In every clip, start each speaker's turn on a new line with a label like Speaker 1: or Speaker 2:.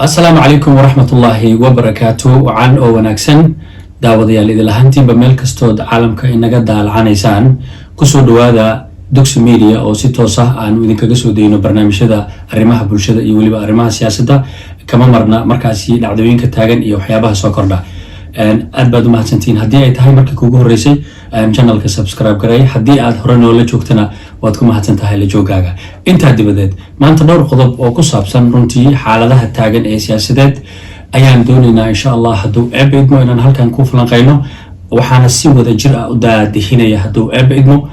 Speaker 1: Asalaamu calaykum waraxmatullaahi wabarakaatu. Wacan oo wanaagsan, daawadayaal, idil ahaantiinba meel kastood caalamka inaga daalacanaysaan, kusoo dhawaada Dugsi Media oo si toos ah aanu idinkaga soo dayno barnaamijyada arrimaha bulshada iyo weliba arrimaha siyaasadda. Kama marna markaasi dhacdooyinka taagan iyo waxyaabaha soo kordha. Aad baad umahadsantihiin. Haddii ay tahay markii kugu horreysay channelka, subscribe garay. Haddii aad hore noola joogtana, waad ku mahadsan tahay la joogaaga. Intaa dibadeed, maanta dhowr qodob oo ku saabsan runtii xaaladaha taagan ee siyaasadeed ayaan doonaynaa, insha Allah, hadduu Eebbe idmo, inaan halkan ku falanqayno. Waxaana si wada jir ah u daadihinaya, hadduu Eebbe idmo,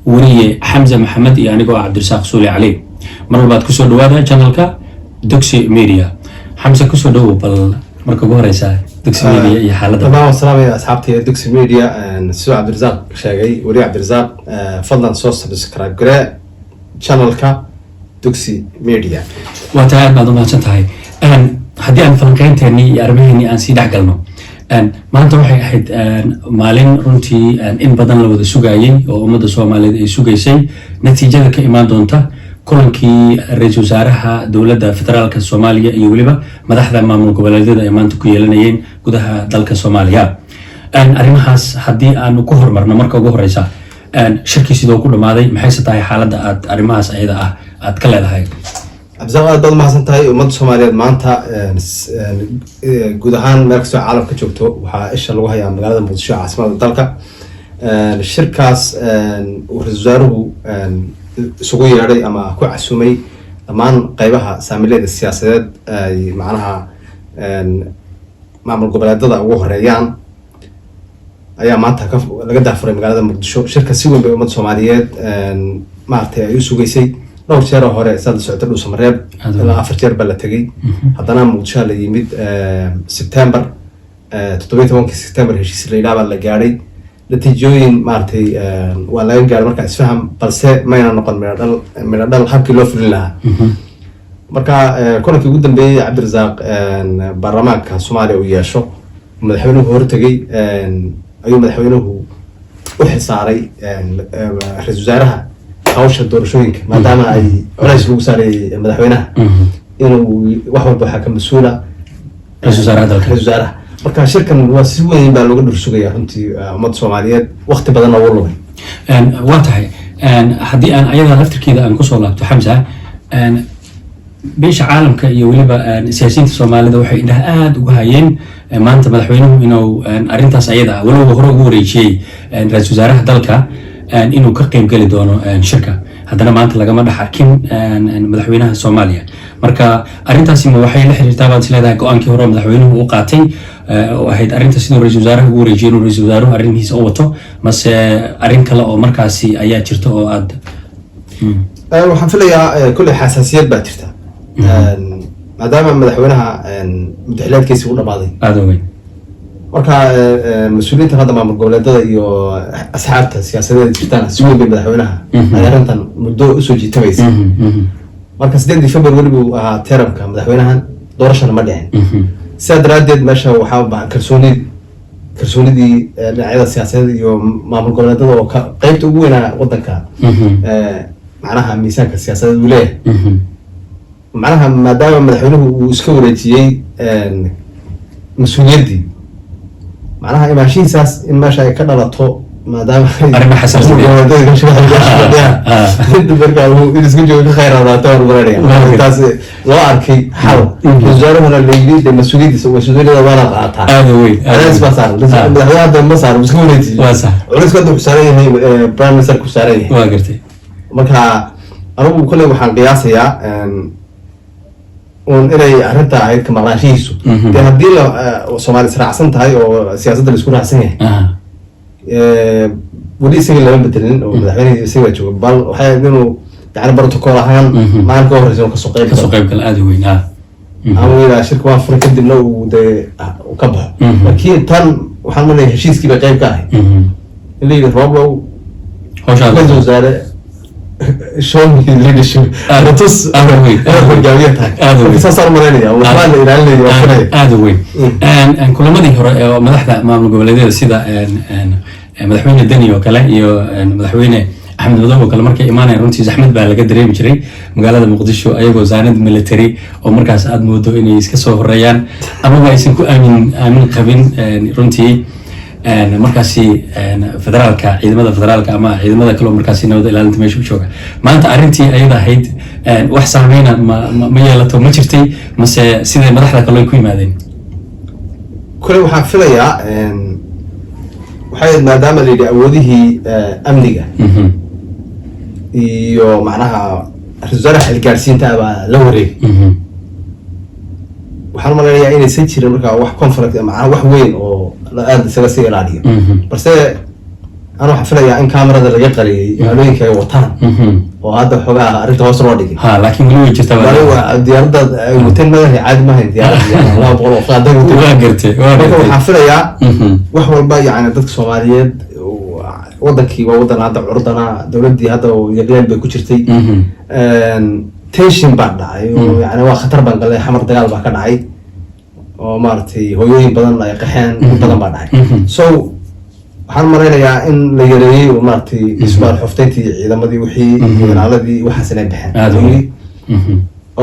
Speaker 1: weriye Xamse Maxamed iyo anigoo ah Cabdirasaaq Suuli Cali. Mar walbaad kusoo dhawaada channelka Dugsi Media. Xamse, kusoo dhawow. Bal marka ugu horeysa, Dugsi Media iyo xaaladda.
Speaker 2: Dhammaan waan salaamaya asxaabta Dugsi Media. Siduu Cabdirasaaq sheegay, weli Cabdirasaaq, fadlan soo subscribe garee channelka Dugsi Media.
Speaker 1: Waa tahay, aad baad umahadsan tahay. Haddii aan falanqeynteenii iyo arrimaheenii aan sii dhex galno, maanta waxay ahayd maalin runtii in badan la wada sugayey oo ummadda Soomaaliyeed ay sugaysay natiijada ka imaan doonta kulankii ra-iisul wasaaraha dowladda federaalka Soomaaliya iyo weliba madaxda maamul goboleedyada ay maanta ku yeelanayeen gudaha dalka Soomaaliya. Arrimahaas haddii aanu ku horumarno, marka ugu horeysa, shirkii sidoo ku dhamaaday? Maxayse tahay xaaladda aad arrimahaas ayada ah aad ka leedahay?
Speaker 2: Cabdirasaaq, aad baad umahadsan tahay. Ummadda Soomaaliyeed maanta guud ahaan meel kastoo caalamka joogto waxaa isha lagu hayaa magaalada Muqdisho, caasimada dalka. Shirkaas uu ra-isul wasaaruhu isugu yeedhay ama ku casumay dhammaan qeybaha saamileeda siyaasadeed, ay macnaha maamul goboleedada ugu horeeyaan, ayaa maanta laga daafuray magaalada Muqdisho. Shirka si weyn bay ummadda Soomaaliyeed maaragtay ay u sugaysay. Dhowr jeer oo hore, saad la socota, Dhuusamareeb ilaa 4 jeer baa la tegey. Haddana Muqdishoa la yimid September, 17-kii September. Heshiis la yidhaha baa la gaadhay. Natiijooyin maaragtay waa laga gaaray marka isfaham, balse mayna noqon midho dhal, midho dhal habkii loo fulin lahaa. Marka kulankii ugu dambeeyey, Cabdirasaaq, baarlamaanka Soomaaliya uu yeesho, madaxweynuhu hortegay, ayuu madaxweynuhu u xilsaaray ra-iisul wasaaraha hawsha doorashooyinka, maadaama ay culays lagu saaray madaxweynaha inuu wax walba waxaa ka mas-uula
Speaker 1: ra-iisul wasaaraha dalka.
Speaker 2: Ra-isul wasaaraha. Marka shirkan waa si weyn baa looga dhursugaya runtii. Ummadda Soomaaliyeed waqti badanna wuu lumay.
Speaker 1: Waa tahay. Haddii aan ayada laftirkeeda aan kusoo laabto, Xamsa, beesha caalamka iyo weliba siyaasiyiinta Soomaalida waxay indhaha aada uga hayeen maanta madaxweynuhu inuu arrintaas ayada ah, walow hore ugu wareejiyey ra-iisul wasaaraha dalka, inuu ka qeyb geli doono shirka. Haddana maanta lagama dhex arkin madaxweynaha Soomaaliya. Marka arrintaasi ma waxay la xiriirtaa baad is leedahay go-aankii hore madaxweynuhu u qaatay oo ahayd arrinta siduu ra-iisul wasaaraha ugu wareejiyay inuu ra-iisul wasaaruhu arrimihiisa u wato, mase arrin kale oo markaasi ayaa jirta oo aad
Speaker 2: Waxaan filayaa kolley xasaasiyad baa jirta, maadaama madaxweynaha muddaxileedkiisi u dhamaaday.
Speaker 1: Aada weyn.
Speaker 2: Marka mas-uuliyiintan hadda maamul goboleedada iyo asxaabta siyaasadeed jirtaan si weyn bay madaxweynaha ay arrintan muddo usoo jiitamaysa. Marka 8-dii February buu ahaa termka madaxweynahan, doorashana ma dhicin. Sidaa daraaddeed meesha waxaa u kalsoonidii dhinacyada siyaasadeed iyo maamul goboleedada oo ka qeybta ugu weynaa wadanka, macnaha miisaanka siyaasadeed uu leeyahay, macnaha maadaama madaxweynuhu uu iska wareejiyey mas-uuliyaddii, macnaha imaanshihiisaas in meesha ay ka dhalato, maadaama
Speaker 1: Arrimo xasaasi ah.
Speaker 2: Marka in isku joogo ka khayr adaato waan maranaya. Taas loo arkay xal. Wasaaruhuna la yidhi dee mas-uuliyaddiisa, mas-uuliyadda waana qaataa.
Speaker 1: Aada weyn.
Speaker 2: Cadaadis baa saaran madaxweynaha hadda, ma saaran, iska wareejiyey.
Speaker 1: Waa sax.
Speaker 2: Culayska hadda wuxuu saaran yahay prime minister ku saaran yahay.
Speaker 1: Waa gartay.
Speaker 2: Marka anigu kolley waxaan qiyaasayaa un inay arrinta ahayd ka maqnaanshihiisu. Dee haddii la Soomaali israacsan tahay oo siyaasadda la isku raacsan yahay, weli isaga lama bedelin oo madaxweyne isaga jooga, bal waxay ahayd inuu yani protocol ahaan maalin ka horreysa inuu kasoo qayb
Speaker 1: kasoo
Speaker 2: galo
Speaker 1: qayb gala, aada weyn ah.
Speaker 2: Ama uu yidhaha shirka waan furay, kadibna uu dee uu ka baxo. Laakiin tan waxaan malaya heshiiskii bay qayb ka ahayd in la yidhi Rooblow,
Speaker 1: howshaada
Speaker 2: ra-iisul wasaare, show me leadership. Tus
Speaker 1: aad u weyn.
Speaker 2: inaad hogaamiye tahay.
Speaker 1: Aad u weyn.
Speaker 2: Marka saasaan malaynaya, waxbaa la ilaalinaya waa filaya.
Speaker 1: Aada u weyn. Kulamadii hore ee madaxda maamul goboleedyada, sida madaxweyne Deni oo kale iyo madaxweyne Axmed. Axmed Madow oo kale markay imaanayaan, runtii zaxmad baa laga dareemi jiray magaalada Muqdisho, ayagoo saanad military oo markaas aad moodo inay iska soo horeeyaan amaba aysan ku aamin qabin runtii markaasi federaalka, ciidamada federaalka ama ciidamada kale oo markaasi nabad ilaalinta meesha u jooga. Maanta arrintii ayada ahayd wax saameyna ma yeelato, ma jirtay, mase siday madaxda kale ay ku yimaadeen?
Speaker 2: Kule waxaan filayaa waxay maadaama la yidhi awoodihii amniga iyo macnaha ra-isul wasaaraha xilgaarsiinta baa la wareegay, waxaan malaynayaa inaysan jirin markaa wax conflict, macnaha wax weyn oo aada isaga sii ilaaliyo. Balse ana waxaan filayaa in kamarada laga qariyey ilaalooyinka ay wataan oo hadda xoogaa arrinta hoos loo dhigay.
Speaker 1: Ha, laakiin weli way jirtaa.
Speaker 2: Wali waa diyaaradda ay wateen, madaxa caadi maahayn, diyaaradda 200 oo qaada wateen.
Speaker 1: Waa gartay, waa
Speaker 2: Marka
Speaker 1: gartay.
Speaker 2: waxaan filayaa wax walba, yani dadka Soomaaliyeed, wadankii waa wadan hadda curdana, dowladdii hadda yaqleen bay ku jirtay, tension baa dhacay oo yani waa khatar baan galay, Xamar dagaal baa ka dhacay oo maaragtay hooyooyin badan ay qaxeen, in badan baa dhacay. So waxaan malaynayaa in la yareeyey oo maaragtay isbaal xuftayntii ciidamadii, wixii ilaaladii, waxaas inay baxeen.
Speaker 1: Aad u weyn.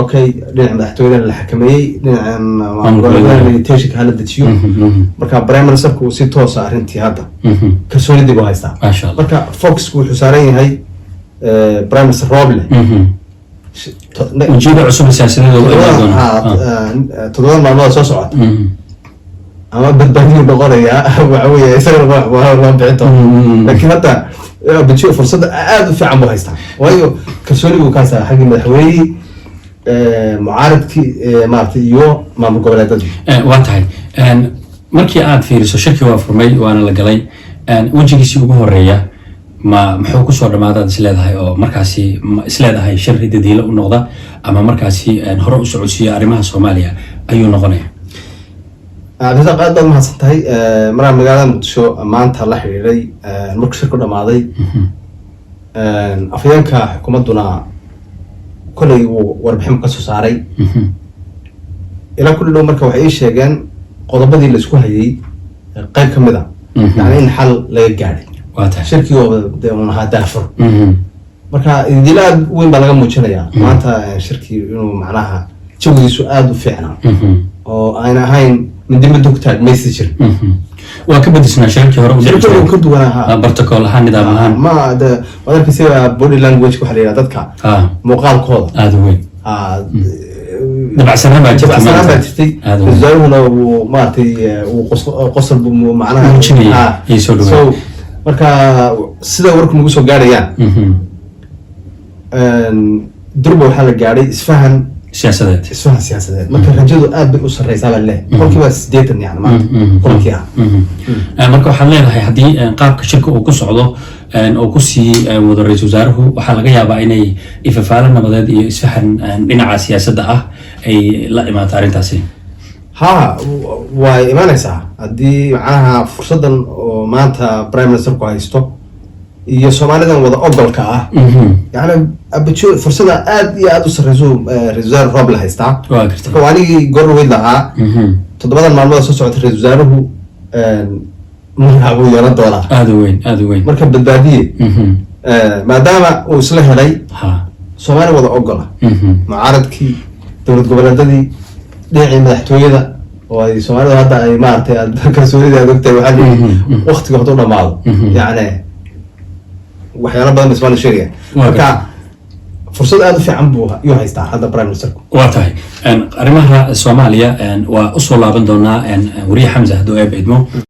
Speaker 2: Okay, dhinaca madaxtooyadana la xakameeyey, dhinacan maamul tensionka hala dejiyo. Marka prime ministerku si toosa arrintii hadda kalsoonidii buu haystaa.
Speaker 1: Maasha Allah.
Speaker 2: Marka focusku wuxuu saaran yahay prime minister Roble.
Speaker 1: Ujeeda cusub siyaasadeed oo imaan doona.
Speaker 2: 7 maalmood soo socota ama badbaadiyu noqonayaa, waxa weeye isagana waa loo bixin doona. Laakiin hadda bijiyo fursadda aada u fiican buu haystaa, waayo kalsooni buu ka haystaa xaggii madaxweynihii, mucaaradkii, maaragtay, iyo maamul goboleedadii.
Speaker 1: Waa tahay. Markii aad fiiriso, shirkii waa furmay waana la galay. Wejigiisii ugu horeeya ma muxuu kusoo dhamaadaad isleedahay oo markaasi ma isleedahay shir dadiilo u noqda ama markaasi hore u socodsiiya arrimaha Soomaaliya ayuu noqonaya?
Speaker 2: Cabdirasaaq, aad baad mahadsan tahay. Maraan magaalada Muqdisho maanta la xiriiray markuu shirku dhamaaday, afhayeenka xukuumadduna kolley wuu warbixin ka soo saaray ilaa kulli dhow. Marka waxay ii sheegeen qodobadii la isku hayay qayb ka mid a yani in xal laga gaadhay.
Speaker 1: Waa tahay.
Speaker 2: Shirkii oo dee uun ahaa daafur. Marka idilo aad u weyn baa laga muujinayaa maanta shirkii inuu macnaha jawigiisu aada u fiicnaa oo ayna ahayn mindi mindi ku taag maysi jirin.
Speaker 1: Waa ka bedisnaa shirarkii hore u dhici
Speaker 2: Shirkii
Speaker 1: jiray.
Speaker 2: uu ka duwanaa.
Speaker 1: Protocol ahaan, nidaam ahaan.
Speaker 2: Ma de waad arkaysa body language waxa la yidhaha dadka muuqaalkooda.
Speaker 1: Aada u weyn. Dabacsanaan baa jirtay
Speaker 2: Dabacsanaan baa
Speaker 1: maanta.
Speaker 2: jirtay.
Speaker 1: Aad u weyn.
Speaker 2: Wasaaruhuna wuu maaragtay wuu qosol buu macnaha
Speaker 1: Muujinayay iyo soo dhaweyn.
Speaker 2: So marka sida warku nagu soo gaarayaan, durba waxaa la gaadhay isfahan
Speaker 1: siyaasadeed.
Speaker 2: Isfahan siyaasadeed. Marka rajadu aad bay u sarreysaa baa leh, 80% yani maanta kulankii ah.
Speaker 1: Marka waxaad leedahay haddii qaabka shirka uu ku socdo oo kusii wado ra-iisul wasaaruhu, waxaa laga yaabaa inay ifafaalo nabadeed iyo isfahan dhinaca siyaasadda ah ay la imaato arrintaasi.
Speaker 2: Ha, way imanaysaa haddii macnaha fursaddan oo maanta prime ministerku haysto iyo Soomaalidan wada ogolka ah. Yani abajo fursada aad iyo aad u sarreyso ra-isul wasaare Roble haystaa.
Speaker 1: Waa gartay.
Speaker 2: Marka waa anigii goor weyd lahaa 7dan maalmood soo socota ra-isul wasaaruhu magaca buu yeelan doonaa.
Speaker 1: Aada u weyn, aada u weyn.
Speaker 2: Marka badbaadiye maadaama uu isla helay Soomaali wada ogola, mucaaradkii, dowlad goboleedadii, dhinacii madaxtooyada oo ay Soomaalida hadda ay maaragtay aad kalsoonida aad ogtahay, waxaa lihi waktiga hadduu dhamaado yacni waxyaalo badan bay Soomaalida sheegayaan. Marka fursad aada u fiican buu yuu haystaa hadda prime ministerku.
Speaker 1: Waa tahay. Arrimaha Soomaaliya waa usoo laaban doonaa, wariye Xamza, hadduu Eebbe idmo.